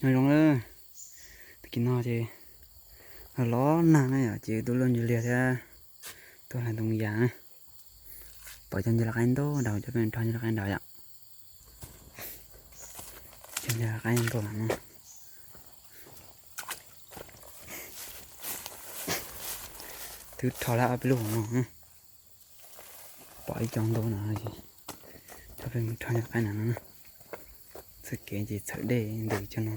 Nyob zoo, tag kis no ces los nag na yom, ces tuaj luaj ntsuj liag thiab tuaj hlais ntoo yas na. Pom cov ncig laj qaib ntau nraud, cov peb rho ncig laj qaib nraud yom. Cov ncig laj qaib ntau no. Twb rho lawm ob peb lub no. Pom ib co ntau no, cov peb rho ncig laj qaib no. Txoj kev ces txhawm dej ntws cov no.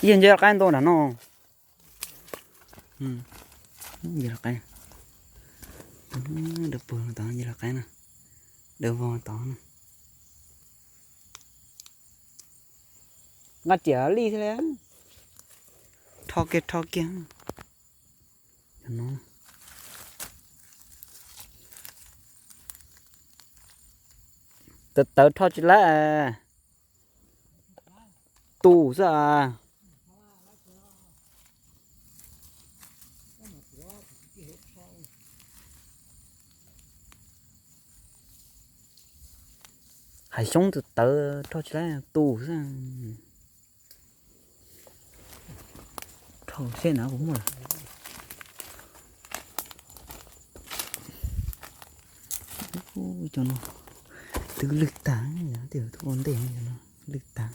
Ib co ncig laj qaib ntau nram no. Ncig laj qaib. Dawb paug tod ncig laj qaib na. Dawb vog tod na. Nqa riam li xwb li. Rho kiag rho kiag. Tawv tawv rho tsis laib. Tu xwb as. Hav xyoob tawv tawv rho tsis laib, tu xwb. Rho seb na puas muaj lawm. Cov no twb lwj tag, tej ua ntej no lwj tag.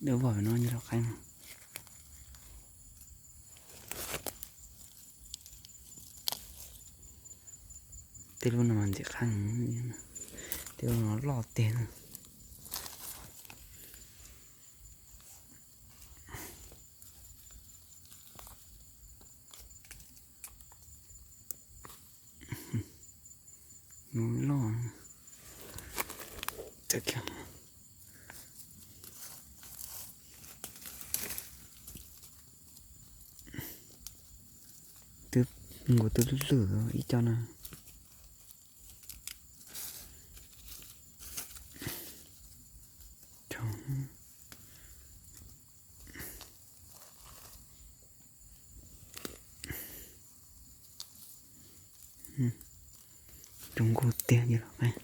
Dawb vog no ncig laj qaib. Tej lub no mas ntxim qab, tej lub no loj tiag na. Loj. Twb nkaus twb lwj ib co na. Coob nkauj tiag li los.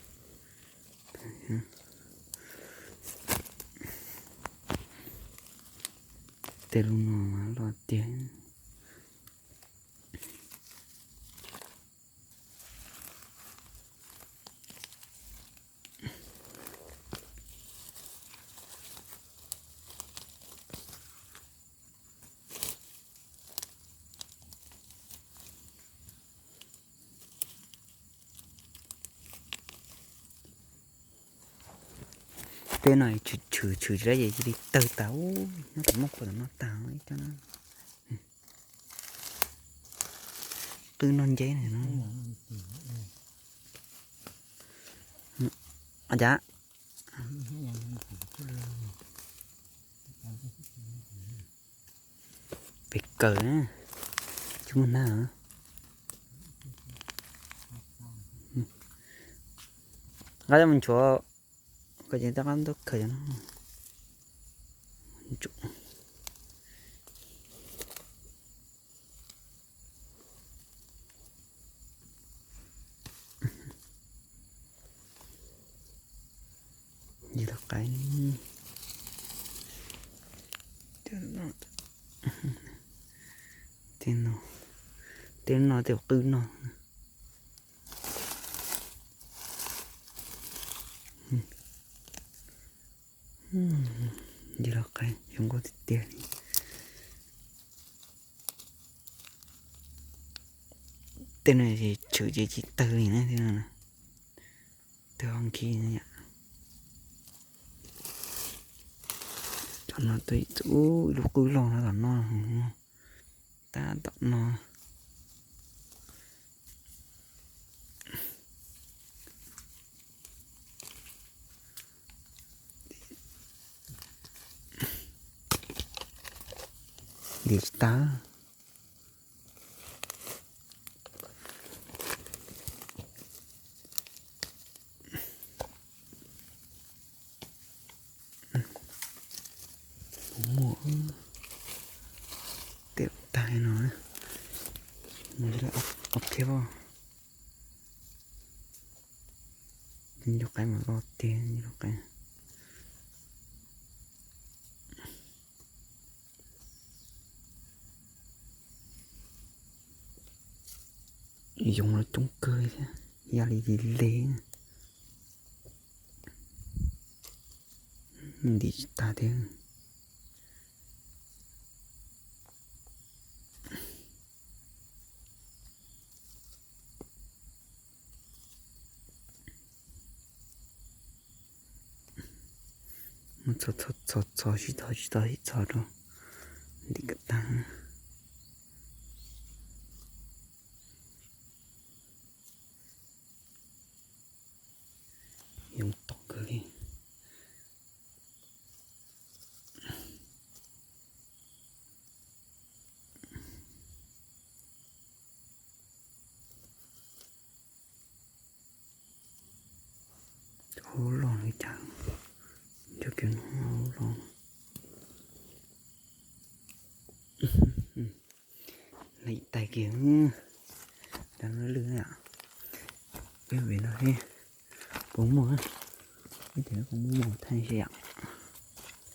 Tej lub no loj tiag. Tej no tshwm tshwm tshwm tsis laib ces cia li tawg tas, nyob tom muaj kua tom no tag ib co na. Qwj noj nceb no. Cas pes kawg, tsis muaj hnab. Nqa coj mus nchuav, koj ces rov qab tuaj khaws cov no. Ncig laj qaib. Tej no, tej qwj no. Ncig laj qaib zoo nkauj tiag tiag li. Tej no tshwm ces tsis tawg li na, tej no tawg ho nkhis na yom. Cov no ib lub qwj loj no tom no, tab tom no. Dim tsis tag. Muaj tej tag no, mus ob peb pob. Cov qaib mas loj tiag, cov qaib. Yoov los coob kawg thiab, ya li li le. Ntim tsis tag thiab. Mus txhos txhos txhos txhos sib txhos sib txhos sib txhos rau ntim kom tag. Yoov tom kawg li. Hauv loj li cas, cov kiag no hauv loj. Lawv tais kiag, tas lwj lwj. Peb vim no thiab, puas muaj, ib tias puas muaj thaij seb yom.